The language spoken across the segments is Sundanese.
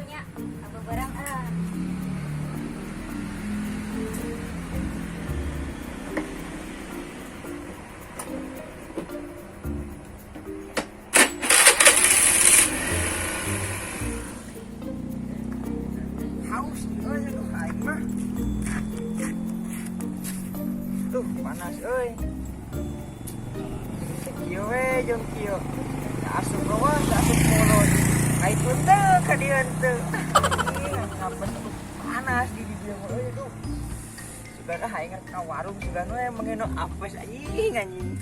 nya. Kabeberang ah. Haus euy, aduh, aing mah. Tuh, panas euy. Kieu we jeung kieu. Da asup rawa, da asup mulut. Kaitun teu ka dieu teu. Ih, ngapes tuh panas di dieu mah euy, aduh. Sugan ah, aing ka warung sugan we mengeno apes, anjing anjing.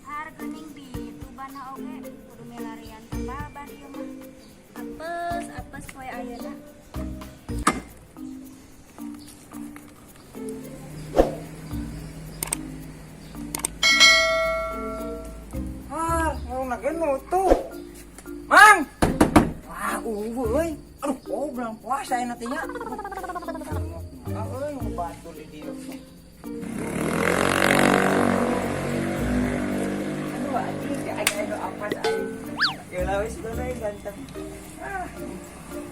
Har geuning bitu bana oge kudu milarian tambal ban ieu mah. Apes apes poe ayeuna. Ah, mau ge nutup. Mang. Wah, euweuh euy. Aduh, oh bulan puasa ya nantinya. Ah, euy, batur di dieu. Aduh, anjing, aing aing apa aing. Ya lah wis sudah aing ganteng. Ah.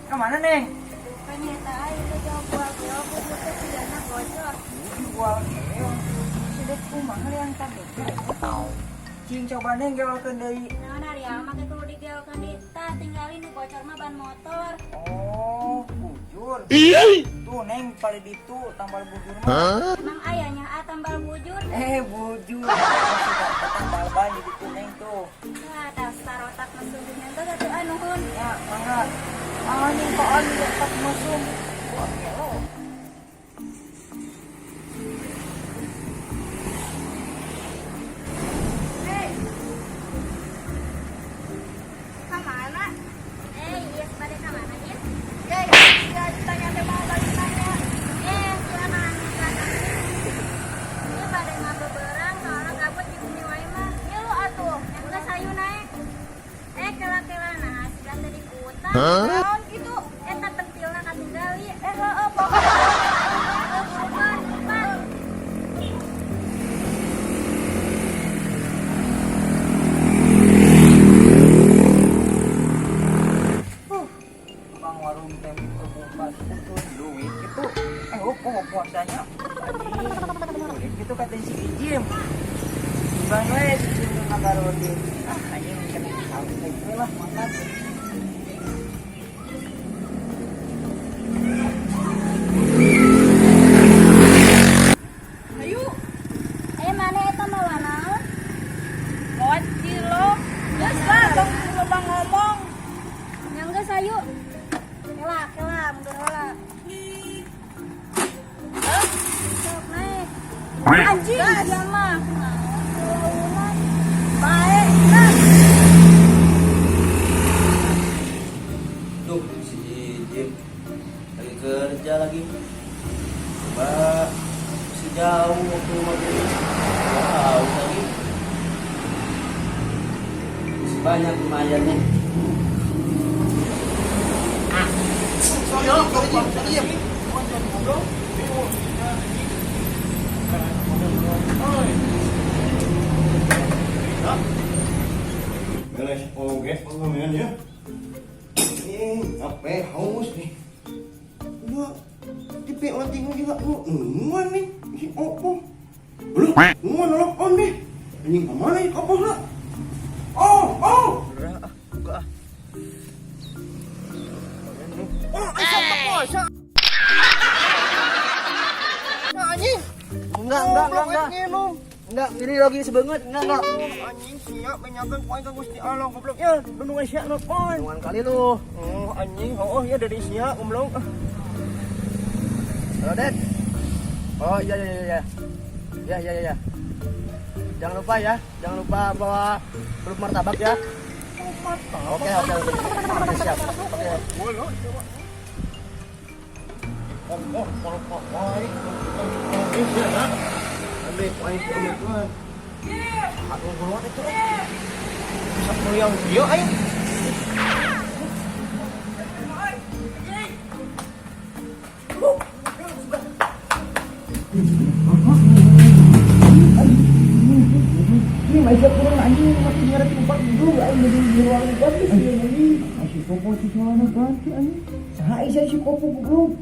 Kemana, Neng? Rupanya eta aing teh jauh buah keok bujur teh sigana bocor. Buah keong. Sudah kumaha yang tadi. Cing, coba Neng geolkeun deui. Naon ari make kudu digeolkeun deui, tah tinggalin nu bocor mah ban motor. Oh, bujur. Tuh, Neng, paling ditu tambal bujur mah. Emang ayahnya ah tambal bujur? Eh, bujur. Maksudnya tambal ban di ditu, Neng, tuh. Wah, dasar otak mesum geus atuh ah, nuhun. Ya, mangga. Anjing kok anjing otak mesum. Wah, gelo. Hei. Kamana? Eh, iya bade kamana ieu? Ya, ya, ditanya teh mau balik nanya. Eh, sia mah ieu bade ngabeberang soalna gabut di bumi wae mah. Ngilu atuh. Geus hayu naek. Eh, kela-kela nah, siga teh dikutan. Naon gitu? Eta pentilna katinggali. Eh, heeh, pokoknya. Eh, buruan, cepat. Tukang warung teh terbuka tuh duit gitu. Eh, oh, kok puasanya? Anjing, duit gitu kata si Ijim. Bang we si Ijim nu ngagarodin. Ah, anjing kena sampai gue lah makan. Ayo, Eh, mana eta mawa naon? mawa cilok. Geus lah, tong loba ngomong. Nya geus hayu. Kela, kela, mundur heula. Hah? Sok naik. Anjing, Sia mah kunaon? Bae, gas. Duh, si Jim lagi kerja lagi. Coba masih jauh waktu maghrib. Jauh lagi. Masih banyak lumayan nih. Beres oge pengamen ya. Ini apa haus nih? Udah di POT juga ngeunguan nih si Opo. Belum ngeunguan on deh. Anjing kemana ya Opo lah? Oh, oh. Udah, ah, buka ah. Oh, isa puasa. Anjing. Enggak, enggak. Nginum. Enggak, ini lagi sebanget. Enggak, enggak. Anjing siap menyakan poin ka Gusti Allah goblok ya. Dundungan sia nelpon. Jangan kali lu. Oh, anjing, oh ya dari sia goblok. Halo, Ded. Oh, iya iya iya. Ya ya ya ya. Jangan lupa ya, jangan lupa bawa belum martabak ya. Oke oke oke. Oke, siap. Oke. Oh, kalau kok baik, ambil poin ambil tuan. Aduh, keluar itu. Bisa meriang dia aing. Aisyah kurang anjing masih ngarep lompat goblok aing jadi di ruang lompat geus anjing. Si Kopo si soalna ganti anjing. Saha Aisyah si Kopo goblok.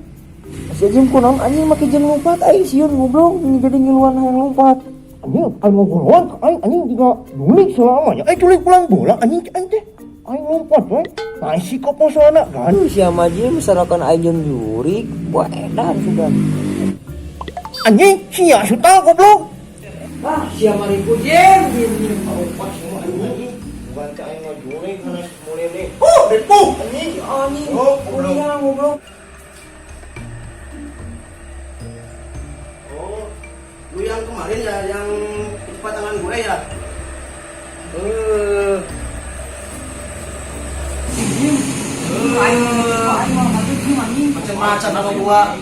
Si Jim kunaon anjing make jeung lompat aing sieun goblok jadi ngiluan hayang lompat. Anjing, aing ngogoloan ka aing anjing juga dulik selamanya. Aing culik pulang bola anjing aing teh. Aing lompat we. Nah si Kopo soalna kan. Aduh sia mah Jim sarakan aing jeung jurik, buah edan sudah. Anjing sia suta goblok. Ah, sia mah ribu Jim, Jim Jim. Lompat semua anjing. Bukan ka aing ngajulik kana mulai deh. Oh, depuh anjing. Anjing, Oh, goblok. kuliah goblok. Oh, lu yang kemarin ya, yang cepat tangan gue ya? Aing aing mah masuk Jim anjing. Macam-macam sama gua.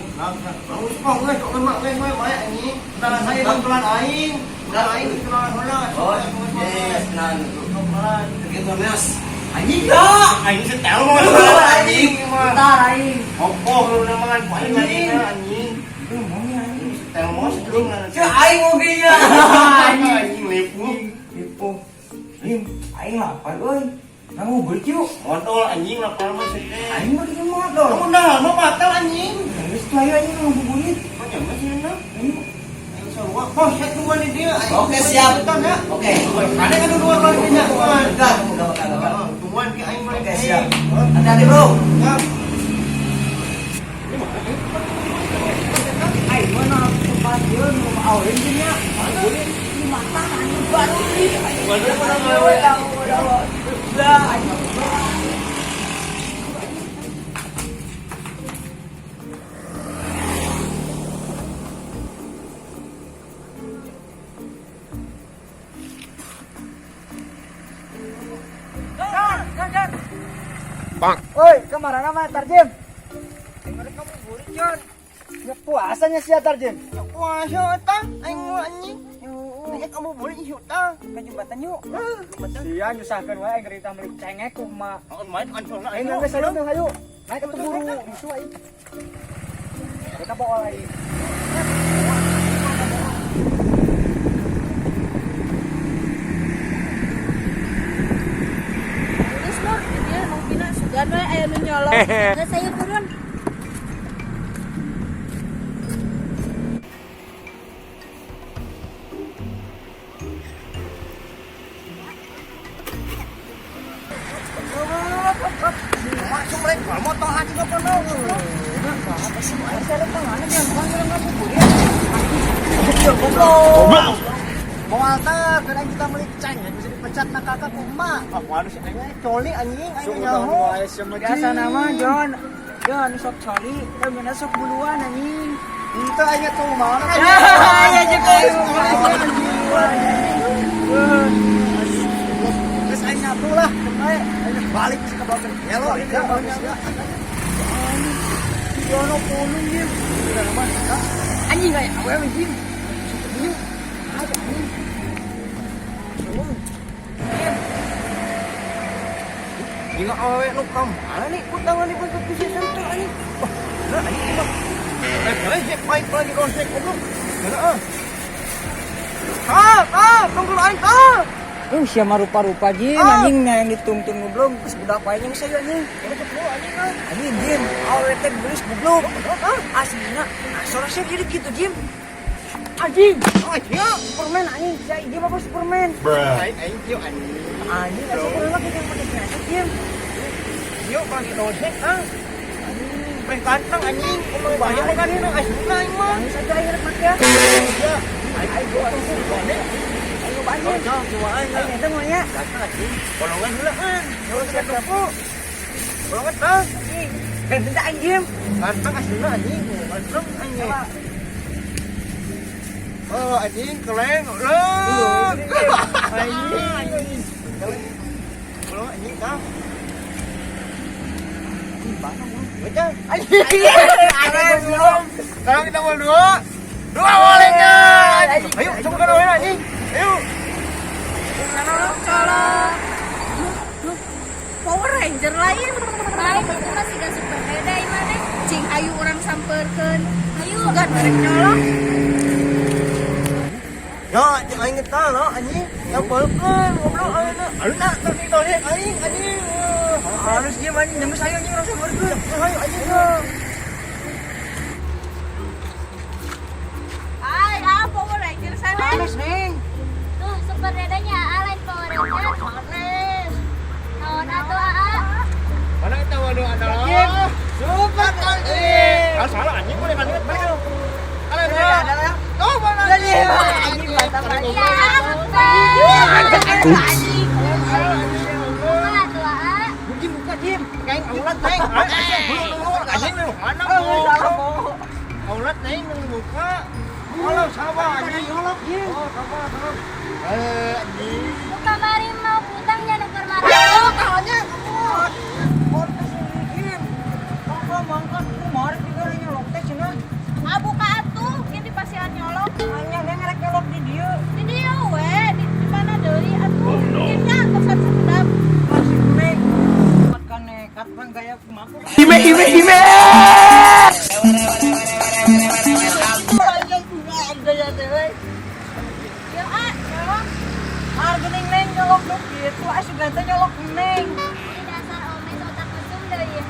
Kamu suka nggak kok lemak nggak gue banyak anjing. Kenalan saya bang kenalan aing. Kenalan aing kenalan heula. Oh, yes, kenalan. Kenalan. Gitu, Mas. Anjing ya. Aing setel mau kenalan anjing. Bentar aing. Opo lu namangan ku aing anjing anjing. Itu ngomongnya anjing. Setel mau setel Cek aing oge nya. Anjing lepu. Ribu. Jim, aing lapar euy. Kamu beli yuk. Modal anjing lapar mah setel. Aing mah kieu modal. Kamu dah mau batal anjing. Geus tuh ayo anjing ngabuburit. Macam mana sih enak? Ayo. Aing sarua. Bos, saya tungguan di dia. Aing Oke, siap. Ya. Oke. Ada kan duluan balik dia. Enggak, enggak, enggak, enggak. Tungguan ke aing balik. Oke, siap. Hati-hati, Bro. Siap. Aing mah na tempat ieu nu aurin Jim nya. Ngabuburit di mata anjing baru nih. Baru pada Ayo, gawe. Udah, aing. Oi, kemana nama Tarjim? Dengar kamu burik, John. Ya puasanya sih ya Tarjim. Ya puasa tang, aing mau anjing. Ya kamu boleh hutang. Ke jembatan yuk. Iya, nyusahkeun wae aing gerita meuli cengek kumaha. Oh, main ancol Aing geus ayo tuh, ayo. Naik ke buru bisu aing. Kita bawa aing. Geus Nur, dia mungkin sugan we aya nu nyolong. Geus ayo turun. Masuk mereka motor anjing apa no? Goblok. Mau altar, kadang kita beli cengek bisa dipecat nak kakak kumaha. Ah, waduh si aing coli anjing, aing nyaho. Biasa nama John. John sok coli, mana sok buluan anjing. Itu aing tuh mana Ya, ya juga. Terus aing nyatu lah, aing balik sih ke bawah. Ya lo, ya ya. Jono pulung Jim. Anjing kayak awewe Jim. Jim. Aja anjing. Jika awewe nu ka mana nih kutangan di bentuk bisa sentuh anjing. Wah, nah anjing mah. Eh, lagi main lagi konsep goblok. Mana ah? Ah, ah, tunggu aing ah. Siapa rupa-rupa Jim, anjing nah yang ditungtung goblok, geus budak wae nya saya anjing. Anjing Jim, awewe teh geulis goblok. Aslina, sora sih jadi gitu Jim. Anjing, Oh, iya. Superman anjing, saya Jim apa Superman? Aing aing kieu anjing. Anjing, asa Superman lagi yang pakai senjata Jim. Kieu lagi dosek ah. Anjing, ganteng anjing. Kumaha bahaya makan ini aslina aing mah. Anjing saja aing rek make ya. Iya. Aing gua tunggu gone. Aing banyak. Oh, jauh cuma aing. Aing eta mah nya. Ganteng anjing. Bolongan heula kan. Siap siap. Bolongan tah. Anjing. Ganteng teh anjing. Ganteng aslina anjing. Ganteng anjing. Oh, anjing keleng. Loh. Anjing. Bolongan anjing tah. Baca. Anjing. Sekarang kita mau dua. Dua bolehnya. Ayo, coba kan anjing. Ayo. Colok. Power Ranger lain. Lain itu masih gak super beda imane. Cing hayu urang sampeurkeun. Ayo. Sugan bareng nyolong. Ya, cek aing eta lah anjing. Yapalkeun goblok ayeuna. Aluna tapi toleh aing anjing. Harus dia anjing nembus ayo anjing rasa bergeun. Ayo anjing. Ay, ah, Power Ranger sana. Panas, Neng. Tuh, super dedanya Aa lain Power Ranger. Panas. Naon atuh Aa? Mana eta waduh adalah. Super anjing. Ah salah anjing boleh kan balik. Alah, Ada Oh, mana? Anjing mantap anjing. Iya, super. Anjing. Buka atuh Aa. Jim buka Jim. Kain aulat neng. Anjing lu mana? Oh, salah bohong. Aulat neng mau buka. Kalau sabar anjing. Nyolok Jim. Oh, sabar, sabar. Eh, anjing. Nu kamari mau kutangnya nu keur marah. Tangannya kemot. Mot kesini Jim. Mangga mangga kumar juga nyolok teh cenah. Ah, buka atuh, ini pasihan nyolok. Hanya neng rek nyolok di dieu. Di dieu we, di mana deui atuh? Mungkinnya atosan sekedap. Masih neng. Kuat kan nekat bang gaya kumaha. Ime ime ime. Anjing kumaha gaya teh we. Ya, ah, nyolok. Harga neng neng nyolok nu kitu asup teh nyolok neng. Ini dasar omes otak mesum deui.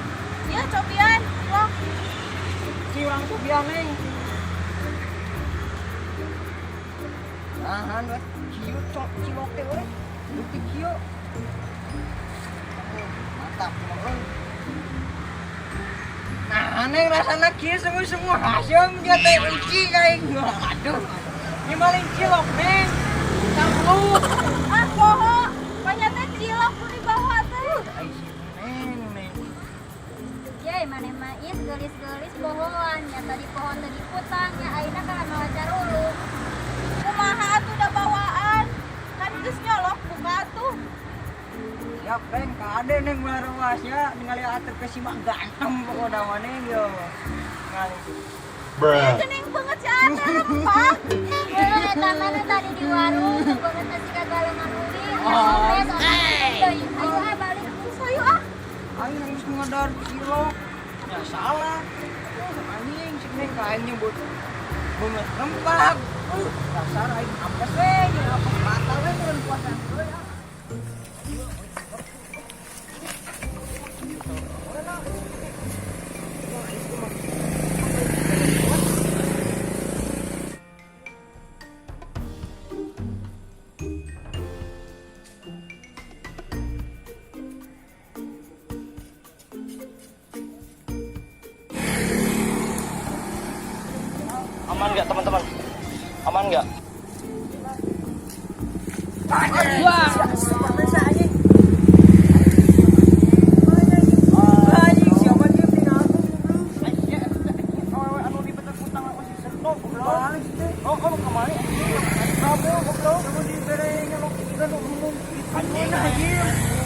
Ya, cobian, cilok. Si urang tuh biar neng. Tahan we. Kieu cok cilok teh we. Bukti kieu. Mantap cilok we. Nah, neng rasana kieu semua-semua hasil dia teh uci kayak aduh. Ini maling cilok neng. Tanglu. Ah, poho. Banyak teh cilok nu dibawa teh. Ai si neng neng. Yai, maneh mah is geulis-geulis bohongan. Nya tadi pohon tadi kutang, nya ayeuna kana mawa carulung. Kumaha atuh da bawaan? Kan geus nyolok buka atuh. Siap neng, kade neng ulah ya ningali atur ke simak ganteng pokoknya mah neng yo. Ngali. Ya, geuning banget si Ate rempah. Heuh, eta mah nu tadi di warung, nu beungeut teh siga galengan uli. Omes otak mesum deui. Ayo ah balik. Geus hayu ah. Aing nangis ngadar cilok. Ya salah. Anjing si neng ka aing nyebut beungeut rempah. Dasar aing apes we, jeung apes batal we bulan puasa we. Ah. Aman nggak teman-teman? Aman nggak? Super bisa anjing. Anjing siapa dia pinatu goblok. Awewe anu dibetek utang masih sentok goblok. Balik teh. Oh, oh kemari anjing. Kamu goblok. Kamu dibere nyolok juga nu umum. Anjing anjing.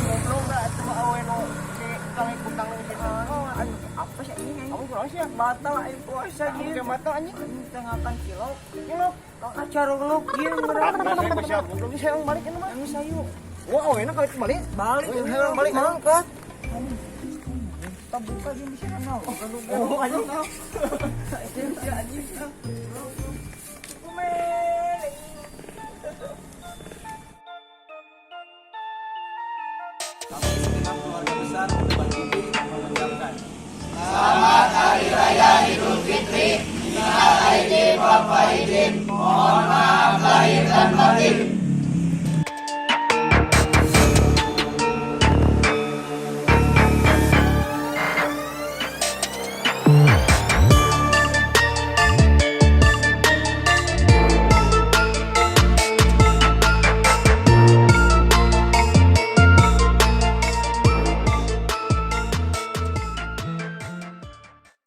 Goblok da atuh mah awewe nu si kali utang nu si sentok. Aduh, apa sih ini? Kamu kurang sih ya? Batal aing puasa Kamu gitu. batal anjing. Tengakan cilok. Cilok. Kang acara gelok ieu meureun. Siap, goblok saya balik ini mah. Yang sayu. Wah, awewe kali balik. Balik, Ayo, balik. mangkat. Kita buka di sini nau. Oh, anjing. Anjing anjing. Kumen. Kami segenap keluarga besar Urban TV mengucapkan Bapak izin, mohon maaf lahir dan batin.